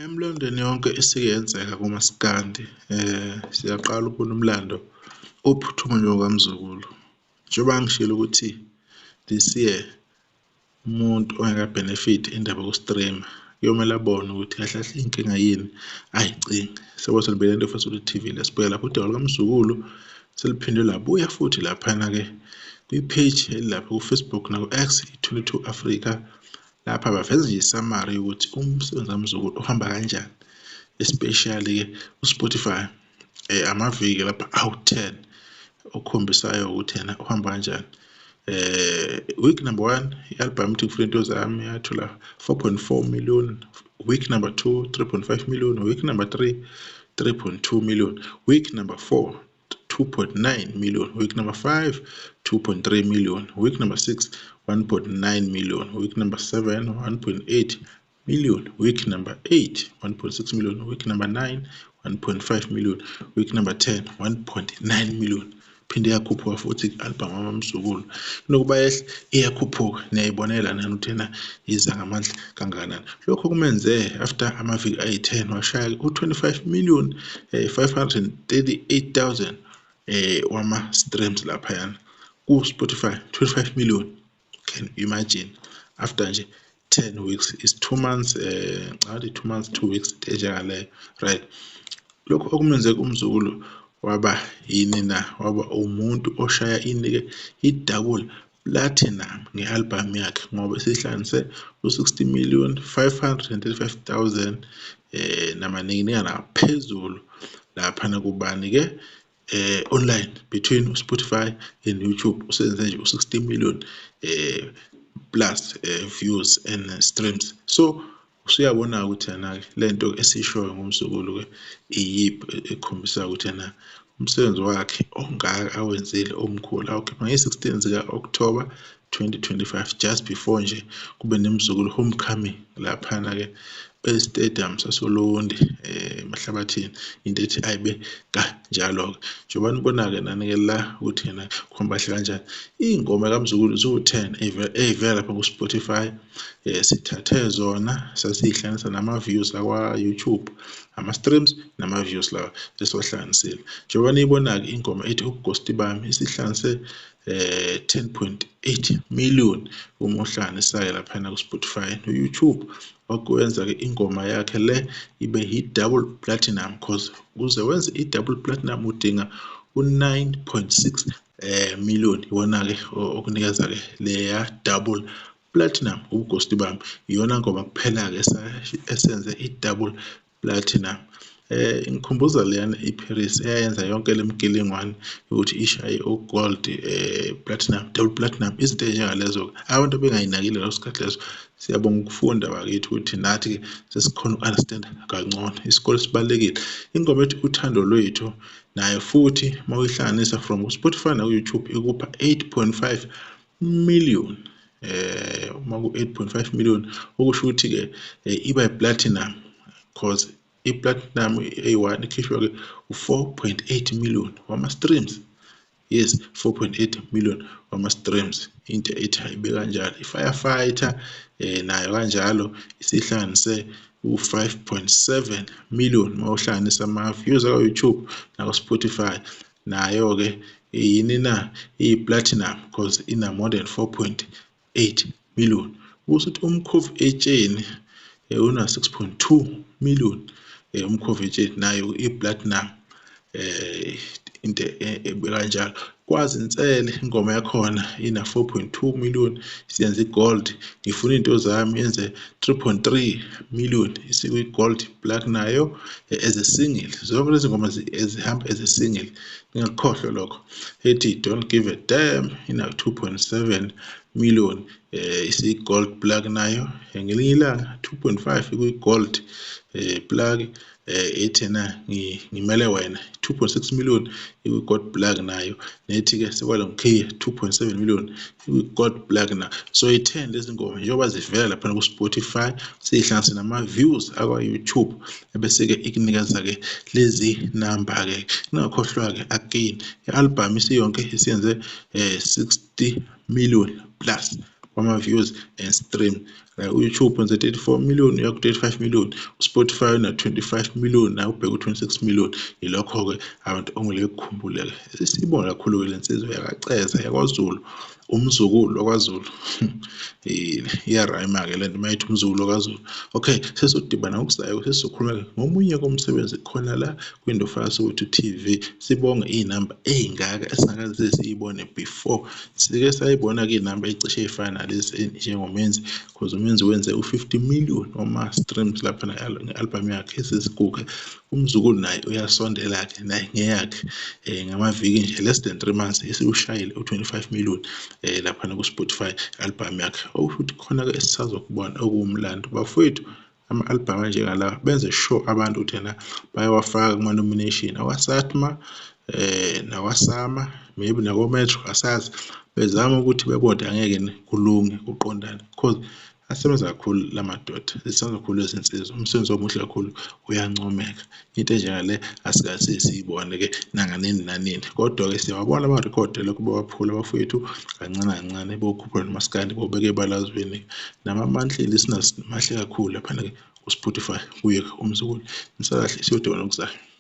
Emlandweni yonke esike yenzeka kumaskandi, siyaqala ukubona umlando ophuthuma njengokaMzukulu. Njengoba ngishilo ukuthi this year umuntu ongeke a-benefit-e indaba yoku-stream-a kuyomele abone ukuthi kahle kahle inkinga yini, ayicinge. TV la sibheke lapho udaba lukaMzukulu seliphinde labuya futhi laphana-ke kwi-page elilapha ku-Facebook naku-X, i-22 Africa. Lapha baveza nje i-summary yokuthi umsebenzi kaMzukulu uhamba kanjani, especially-ke ku-Spotify, amaviki lapha awu-10 okhombisayo ukuthi yena uhamba kanjani. Week number 1, i-album ithi Ngifuna Into Zami yathola 4.4 million, week number 2, 3.5 million, week number 3, 3.2 million, week number 4, 2.9 million, week number 5, 2.3 million, week number 6, 1.9 million, week number 7, 1.8 million, week number 8, 1.6 million, week number 9, 1.5 million, week number 10, 1.9 million. Phinde yakhuphuka futhi i-album kaMzukulu, kunokuba yehle iyakhuphuka. Niyayibonela nani ukuthi yena iza ngamandla kangakanani. Lokho kumenze after amaviki ayi-10 washaya u-25 million 538,000 wama-streams laphayana ku-Spotify. 25 million, can you imagine, after nje 10 weeks is 2 months, ngathi 2 months 2 weeks enjengaleyo, right? Lokho okumenze uMzukulu waba yini na, waba umuntu oshaya ini-ke, i-double platinum nge-album yakhe, ngoba isihlanganise u-60 million 535,000 namaninginingana ngaphezulu laphana kubani-ke, online between Spotify and YouTube. Usenze nje u-60 million plus views and streams. So usuyabona ukuthi yena-ke lento esiyishoyo ngoMzukulu-ke iyiphi, ekhombisa ukuthi yena umsebenzi wakhe ongaka awenzile omkhulu awukhipha ngeyi-16 zika-October 2025, just before nje kube neMzukulu homecoming laphana-ke e-stadium sasoLundi, eMahlabathini. Into ethi ayibe kanjalo-ke, njengoba nibona-ke nani-ke la ukuthi yena kuhamba kahle kanjani. Iy'ngoma kaMzukulu ziwu-10 ey'vela lapha ku-Spotify, sithathe zona sasiy'hlanganisa nama-views akwa-YouTube, ama-streams nama-views lawa esiwahlanganisile. Njengoba niyibona-ke ingoma ethi Ubugosti Bami isihlanganise 10.8 million uma uhlanganisa-ke laphana ku-Spotify no-YouTube. Okwenza-ke ingoma yakhe le ibe i-double platinum, cause ukuze wenze i-double platinum udinga u-9.6 million, iwona-ke okunikeza-ke leya double platinum. Ubugosti Bami iyona ngoma kuphela-ke esenze i-double platinum. Ngikhumbuza leyana iParis eyayenza yonke le migilingwane ukuthi ishaye o-gold, platinum, double platinum, izinto ey'njengalezo abantu bengayinakile leso sikhathi leso. Siyabonga ukufunda bakithi ukuthi nathi-ke sesikhona uku-understand kangcono, isikole sibalulekile. Ingoma ethi Uthando Lwethu nayo futhi uma uyihlanganisa from ku-Spotify naku-YouTube ikupha 8.5 million. Uma ku-8.5 million okusho ukuthi-ke iba i-platinum, cause i-platinum eyi-1 ikhishwa-ke u-4.8 million wama-streams. Yes, 4.8 million wama-streams, into ethi ayibe kanjalo. I-Firefighter nayo kanjalo isihlanganise u-5.7 million uma uhlanganisa ama-views aka-YouTube nako-Spotify. Nayo-ke yini na, iyi-platinum cause ina more than 4.8 million. Kusho ukuthi Umkhovu Etsheni una 6.2 million, Umkhovu Etsheni nayo i-platinum, into kanjalo. Kwazi Insele ingoma yakhona ina 4.2 million, isiyenza i-gold. Ngifuna Into Zami yenze 3.3 million, isikwi-gold plaque nayo as a single. Zonke lezi ngoma ezihamba as a single, ningakukhohlwa lokho. Ethi Don't Give a Damn ina 2.7 million, isiyi-gold plaque nayo. Ngelinye Ilanga 2.5 ikwi-gold plaque. Ethi na Ngimele Wena 2.6 million, ikwi-gold plaque nayo. Nethi-ke Sekwale Ngikhiye 2.7 million, ikwi-gold plaque nayo. So i-10 lezi ngoma njengoba zivela laphana ku-Spotify, siyihlanganise nama-views akwa-YouTube, ebese-ke ikunikeza-ke lezi number-ke. Ningakhohlwa-ke again, i-album isiyonke isiyenze 60 million plus. kwama-views and stream. U-YouTube wenze 34 million uya ku-35 million, u-Spotify una-25 million naye ubheke u-26 million. Yilokho-ke abantu okumele bekukhumbule-ke. Siyibonga kakhulu-ke le nsizwa yakaCeza yakwaZulu, umzukulu wakwaZulu. Iyarayima-ke le nto uma ithi umzukulu wakwaZulu. Okay, sesizodibana ngokuzayo, sesizokhuluma ngomunye komsebenzi khona la kwiNdofaya Soweto TV. Sibonge iy'namba ey'ngaka esingakaze siyibone before. Sike sayibona-ke iy'namba ey'cishe ey'fana nalezi njengoMenzi, cause uMenzi wenze u-50 million wama-streams lapha nge-album yakhe esisiguge. Umzukulu naye uyasondela-ke naye ngeyakhe ngamaviki nje, less than 3 months isiwushayile u-25 million laphana ku-Spotify album yakhe. Okusho ukuthi khona-ke esisazokubona okuwumlando. Bafowethu, ama-album anjengalawa benze sure abantu ukuthi ena bayawafaka kuma-nomination awa-SATMA nawa-SAMA, maybe nako-Metro, asazi, bezama ukuthi bebone angeke kulunge kuqondane, cause asebenza kakhulu la madoda, zisebenza kakhulu lezinsizwa, umsebenzi omuhle kakhulu uyancomeka. Into enjengale asikaze siyibone-ke nanganini nanini, kodwa-ke siyawabona amarekhodi lokhu bawaphula abafowethu kancane kancane, bokhuphula nomaskandi bobeka ebalazweni, nama-monthly listeners mahle kakhulu laphana-ke ku-Spotify kuye umzukulu. Nisakahle, siyodibana ngokuzayo.